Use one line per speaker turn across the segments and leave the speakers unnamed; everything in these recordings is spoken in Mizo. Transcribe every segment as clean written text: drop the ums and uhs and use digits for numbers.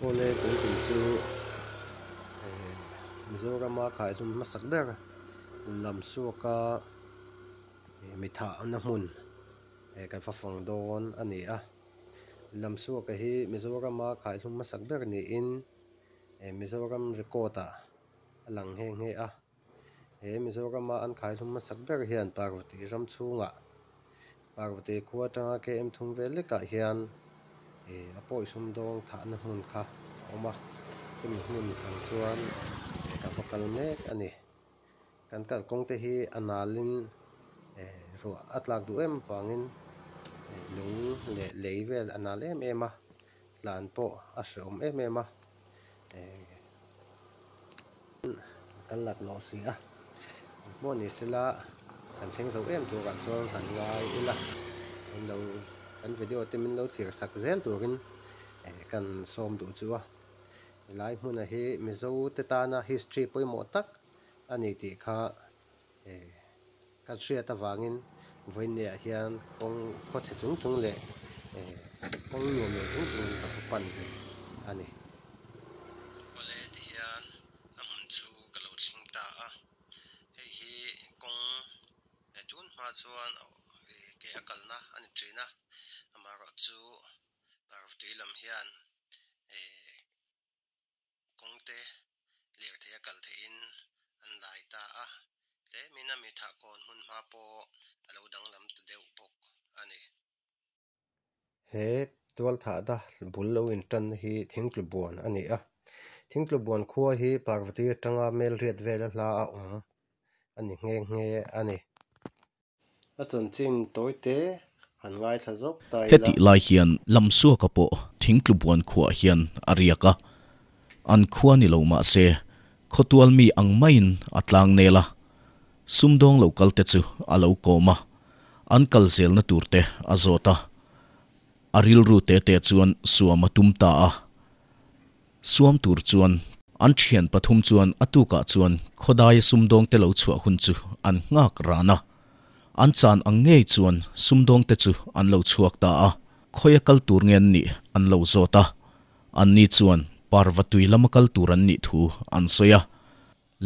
Awle tun tum chu Mizorama khaihlum hmasak ber Lamsuaka mithahna hmun kan va fang dawn a ni a. Lamsuaka hi Mizorama khaihlum hmasak ber niin Mizoram record ah a lang nghe nghe a. He Mizorama an khaihlum hmasak ber hian Parvati ram chhungah Parvati khua atanga KM thum vel lekah hian ih a pawi sumdawng thahna hmun kha a awm a, chumi hmun fang chuan ka va kal mek a ni. Kan kalkawng te hi a nalin eh ruah a tlak duh em avangin eh lung leh lei vel a nal em em a, tlan pawh a hrehawm em em a eh kan lak lawh si a pawh ni sela kan thleng zo em turah chuan han ngai ila min lo kan video te min lo thlir sak zel turin eh kan sawm duh chu a helai hmunah hi Mizo te tana history pawimawh tak a ni tih kha eh Ka hriat avangin vawiinneah hian kawng khawchhe chung chung leh eh kawng nuam lo chung chungin ka va pan ve a ni. Awle ti hian a hmun chu ka lo thleng ta a, hei hi kawng eh tun hma chuan eh ke a kalna a ni thin a, amaherawh chu Parvati lam hian eh. Kawngte lirthei a kal theihin an lai ta a, tlemin a mi thah kawn hmun hma pawh a lo danglam ta deuh bawk a ni. He tualthahna bul lo intanna hi Thingtlubuan a ni a, Thingtlubuan khua hi Parvati atanga Melriat vela hla a awm a ni nghe nghe a ni. A chanchin tawi te han ngaithla zawk ta ila.
Hetih lai hian Lamsuaka pawh Thingtlubuan khuaah hian a riak a, an khua ni lo mah se khawtual mi ang maiin a tlang nel a, sumdawng lo kal te chu a lo kawm a, an kal zelna tur te a zawt a, a rilru te te chuan suam a tum ta a. Suam tur chuan an thian pathum chuan a tukah chuan khawdaia sumdawngte lo chhuah hun chu an nghak ran a. An chan ang ngei chuan sumdawngte chu an lo chhuak ta a, khawia kal tur nge an nih an lo zawt a. Anni chuan parva tui lama kal tur an nih thu an sawi a.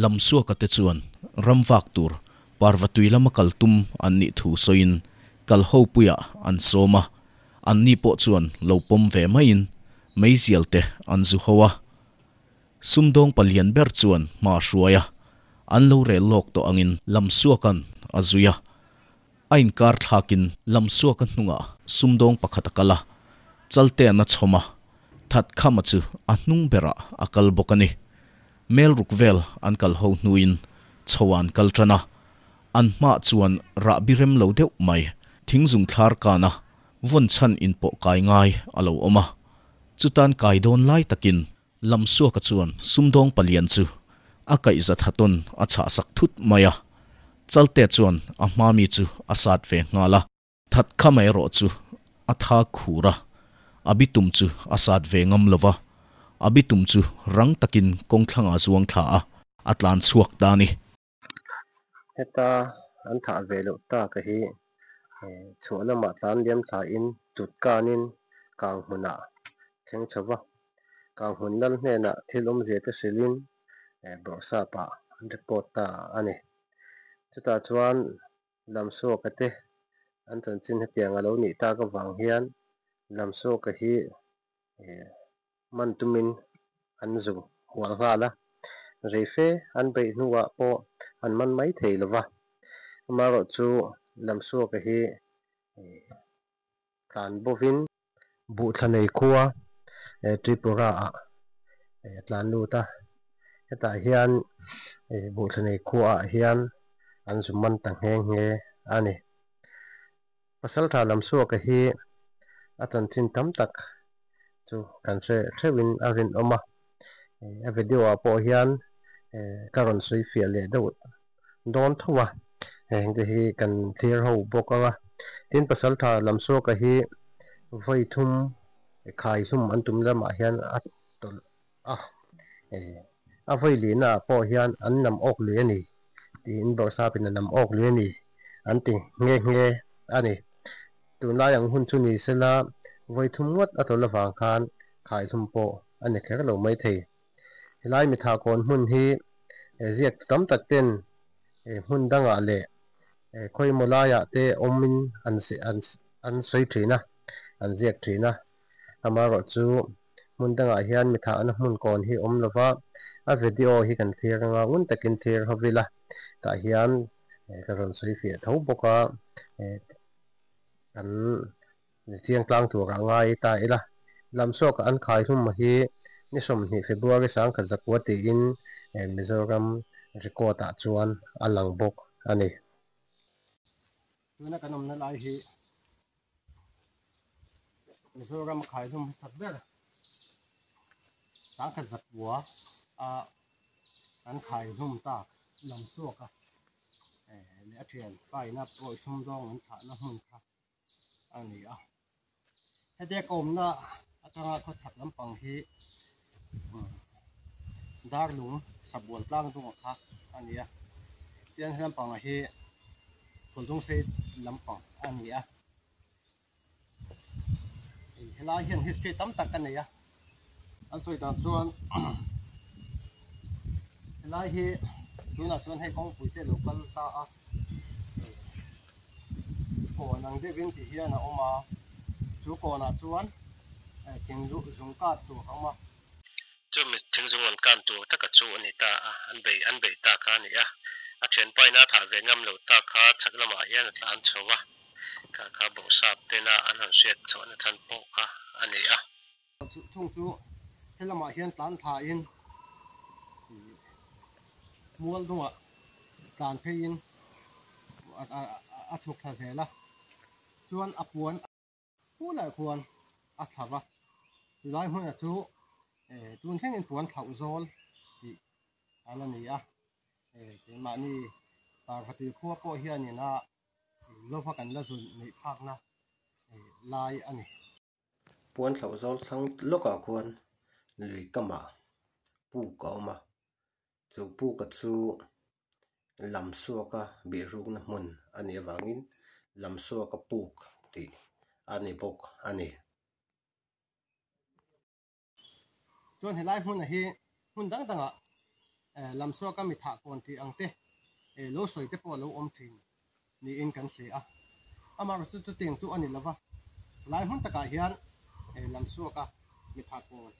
Lamsuaka te chuan ram vak tur parva tui lama kal tum an nih thu sawiin kal ho puiah an sawm a, anni pawh chuan lo pawm ve maiin meizial te an zu ho a. Sumdawng palian ber chuan hma a hruai a, an lo rel lawk tawh angin Lamsuaka'n a zui a. A inkar thlakin Lamsuaka hnungah sumdawng pakhat a kal a, Chaltea'n a chhawm a, Thatkhama chu a hnung berah a kal bawk a ni. Mel ruk vel an kal ho hnuin chho ah an kal tan a, an hmaah chuan rahbi rem lo deuh mai thingzung thlar kana vawn chhan inpawh kai ngai a lo awm a. Chutan kai dawn lai takin Lamsuaka chuan sumdawng palian chu a kaihza thatawn a chhahsak thut mai a, Chalte chuan a hma mi chu a sat ve nghal a. Thatkhama erawh chu a tha khur a, a bitum chu a sat ve ngam lo va, a bitum chu rang takin kawngthlangah zuang thla a, a tlan chhuak ta a ni.
Heta an thah ve loh tak a hi chhuah lamah tlan liam thlain tut kanin kang hmunah thleng chho va, kang hmun lal hnenah thil awmzia te hrilhin bawrhsapah an report ta a ni. Chutah chuan Lamsuaka te an chanchin hetiang a lo nih tak avang hian Lamsuaka hi man tumin an zu hual nghal a, reife an beih hnuah pawh an man mai thei lo va. Amaherawhchu Lamsuaka hi tlan bovin Buhthla nei khua Tripura ah a tlan lut a, hetah hian Buhthla nei khua ah hian an zu man ta nghe nghe a ni. Pasaltha Lamsuaka hi a chanchin tam tak chu kan hre theuhin a rinawm a, a video ah pawh hian ka rawn sawi fiah leh deuh dawn tho a, hengte hi kan thlir ho bawk ang a. Tin, Pasaltha Lamsuaka hi vawi thum khai hlum an tum lamah hian a tawlh a, a vawi lihna ah pawh hian an nam awk lui a ni tiin Bawrhsapin a nam awk lui a ni an ti nghe nghe a ni. Tunlai ang hun chu ni sela vawi thum ngawt a tawlh avang khan khai hlum pawh. a ni kher lo mai thei. Helai mitha kawn hmun hi ziak tu tam tak ten hmun dangah leh khawimaw laiah te awmin an an sawi thin a, an ziak thin a. Amaherawhchu hmun dangah hian mithahna hmun kawn hi awm lova, a video hi kan thlir anga ngun takin thlir ho ila tah hian ka rawn sawi fiah tho bawk a, kan chiang tlang turah ngai ta ila. Lamsuaka an khai hlum hi ni 20 February 1900 tiin Mizoram record ah chuan a lang bawk a ni. Tuna kan awmna lai hi Mizoram a khai hlum hmasak ber 1900 a an khai hlum tak Lamsuaka leh a thian paina pawi sumdawng an thlahna hmun kha a ni a. Hetia ka awmna atanga khawchhak lampang hi Darlung Sabual tlang dung kha a ni a. Tian he lampangah hi Phuldungsei lampang a ni a. Helai hian history tam tak a nei a. An sawi dan chuan helai hi tunah chuan hei kawngpui te lo kal ta a. Kawn ang deuhin ti hian a awm a, chu kawnah chuan thing zung kar tur a awm a. Chumi thing zung an kan tur taka chu a ni ta a, an bei an bei ta kha a ni a. A thianpa ina a thah ve ngam loh tak kha chhak lamah hian a tlan chho a, kha kha bawrhsap tena an han hriat chhuahna chhan pawh kha a ni a. Thung chu he lamah hian tlan thlain mual dungah tlan pheiin a chhuk thla zel a, chuan a puan hulah khuan a thla va, chulai hmunah chu tun thlengin puan thlauh zawl tih a la ni a, keimahni Parvati khua pawh hianin a lova kan la zun neih phakna lai a ni. Puan thlauh zawl thlang lawkah khuan lui kamah puk a awm a, chu puka chu Lamsuaka bihrukna hmun a nih avangin Lamsuaka puk tih a ni bawk a ni. Chuan helai hmuna hi hmun dang dangah Lamsuaka mi thah kawn tih ang te lo sawi te pawh a lo awm thin niin kan hria a. Amaherawhchu chu chutiang chu a ni lova, helai hmun takah hian Lamsuaka mi thah kawn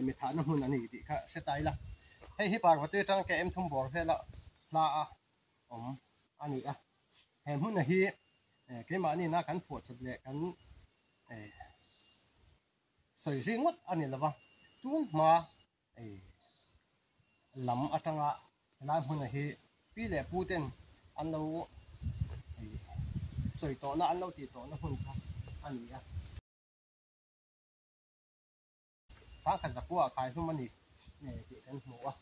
mi thahna hmun a ni tih kha hre ta ila. Hei hi Parvati atanga KM thum bawr vela hla a awm a ni a. He hmuna hi keimahni na kan phuahchawp leh kan sawi ri ngawt a ni lova, tun hma lam atanga helai hmuna hi pi leh pu ten an lo sawi tawhna an lo tih tawhna hmun kha a ni a. Sangkhat zakua a kai hlum a ni tih kan hmu a.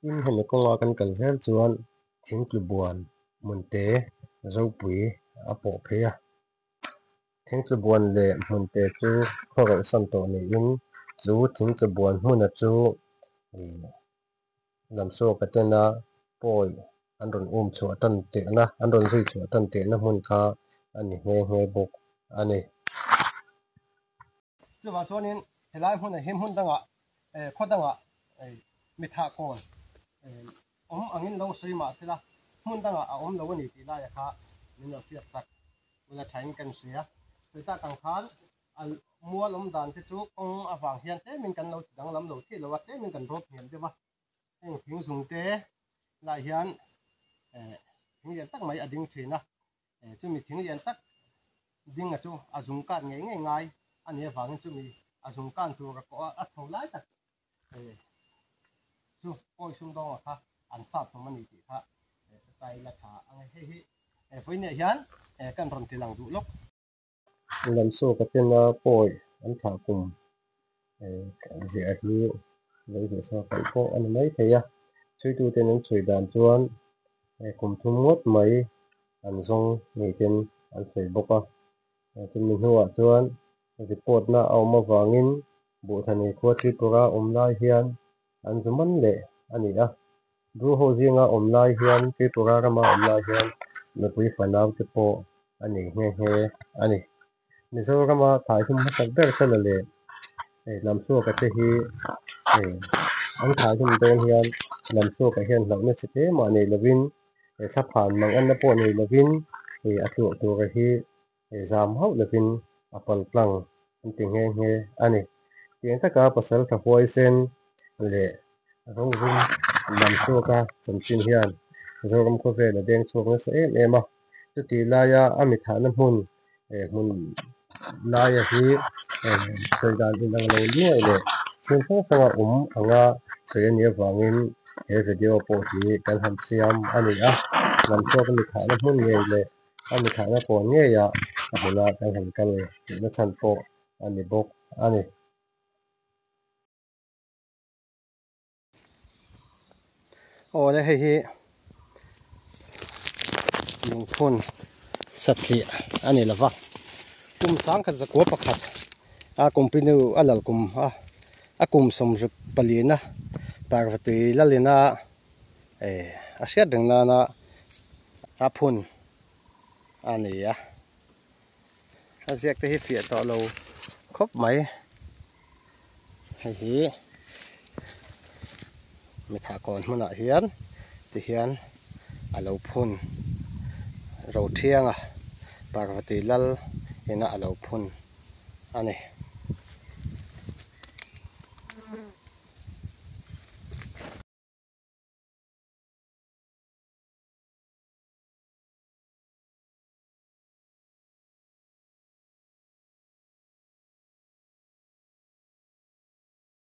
Tin, hemi kawnga kan kal zel chuan thingtlubuan hmunte zopui a pawh phei a. Thingtlubuan leh hmunte chu khawrelhsan tawh niin chu thingtlubuan hmuna chu Lamsuaka tena pawi an rawn um chhuah tan tirhna, an rawn zui chhuah tan tirhna hmun kha a ni nghe nghe bawk a ni. Chuvang chuanin helai hmunah hi hmun dangah khaw dangah mi thah kawn awm angin lo sawi mah sela hmun dangah a awm lo a ni tih laia kha min lo hriat sak ula thain kan hria. Sawi tak ang khan a mual awm dan te chu kawng avang hian tlemin kan lo ti danglam lo thei lo a, tlemin kan rawp hniam deuh a. Heng thing zung te lai hian thing lian tak mai a ding thin a, chumi thing lian tak dinga chu a zung kan ngei ngei ngai a nih avangin chumi a zung kan tur a kawh a chho lai tak chu pawi sumdawnga kha an sat hlawm a ni tih kha tai la tha ang e. Hei hi vawiinah hian kan rawn ti lang duh lawk. Lamsuaka tena pawi an thlah kum ziah hi lo ziah sa palh pawh a ni mai thei a, chhuituten an chhui dan chuan kum thum ngawt mai an zawng niin an sawi bawk a. Chumi hnuah chuan report na a awm avangin Buhthani khua Tripura awm lai hian an zu man leh a ni a. Bru ho zinga awm lai hian Tripura rama awm lai hian nupui fanau te pawh a nei nghe nghe a ni. Mizorama thaihlum hmasak ber Sala leh Lamsuaka te hi an thaihlum dawn hian Lamsuaka hian hlauhna chi hle mah nei lovin thlaphan mang anna pawh nei lovin a tluah tura hi zam hauh lovin a pal tlang an ti nghe nghe a ni. Tiang taka pasal tha huaisen leh rawngvum Lamsuaka chanchin hian Zoram khawvel a deng chhuak nasa em em a. Chutih laia a mi thahna hmun hmun laia hi sawi dan inang lo nuai leh thil hrang hranga awm anga sawi a nih avangin he video pawh hi kan han siam a ni a. Lamsuaka mi thahna hmun ngei leh a mi thahna kawn ngeia a hmuna kan han kal tihna chhan pawh a ni bawk a ni. Awle hei hi lungphun satliah a ni lova kum sangkhat zakua pakhat a company a lal kum a a kum sawmruk palina parvatui lalina eh a hriat reng nana a phun a ni a. A ziak te hi fiah tawh lo khawp mai hei hi mitha kawn hmunah hian ti hian a lo phun ro thiang a parvati lal ina a lo phun a ni.